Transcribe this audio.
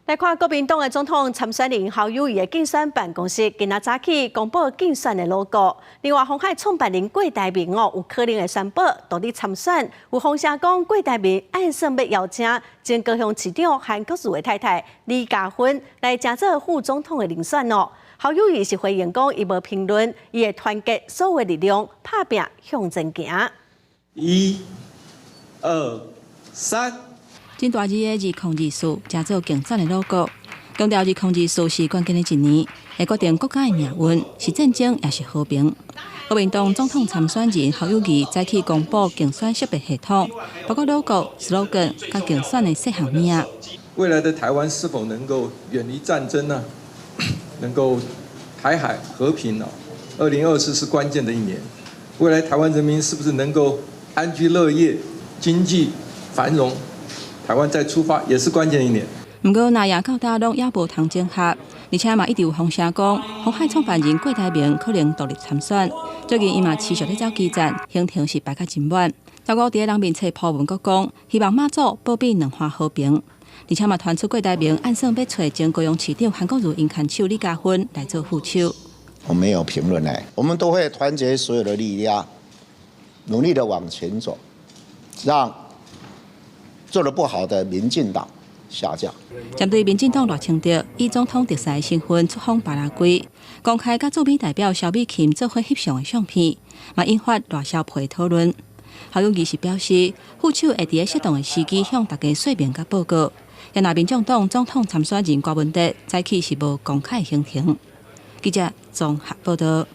來看國民黨的總統參選人侯友宜的競選辦公室，今仔早起公布競選的 logo。另外，鴻海創辦人郭台銘哦，有可能會宣布獨立參選。有風聲講，郭台銘按算欲邀請前高雄市長韓國瑜的太太李嘉芬來成做副總統的人選哦。侯友宜是回應講，伊無評論，伊會團結所有力量，拍拚向前行。一、二、三。真大字的2024，成做競選的 logo，強調2024是關鍵的一年，會決定國家的命運，是戰爭抑是和平。國民黨總統參選人侯友宜早起公布競選識別系統，包括 logo、slogan 佮競選的細項物。未來的台灣是否能夠遠離戰爭呢？能夠台海和平呢？2024是關鍵的一年，未來台灣人民是不是能夠安居樂業、經濟繁榮？台灣再出發也是關鍵一年。毋過，若也到今攏猶無通整合，而且嘛一直有風聲講，鴻海創辦人郭台銘可能獨立參選。最近伊嘛持續咧走基層，行程是排甲真滿。周五佇人面冊鋪文閣講，希望媽祖保庇兩岸和平，而且嘛傳出郭台銘按算欲揣前高雄市長韓國瑜𪜶牽手李嘉芬來做副手。我沒有評論呢，我們都會團結所有的力量，努力的往前走，讓做得不好的民進黨下架。針對民進黨賴清德以總統特使身份出訪巴拉圭，公開佮駐美代表蕭美琴做伙翕相的相片，嘛引發賴蕭配討論。侯友宜是表示，副手會佇適當的時機向大家說明佮報告。若民眾黨總統參選人郭文哲早起是無公開行程。記者綜合報道。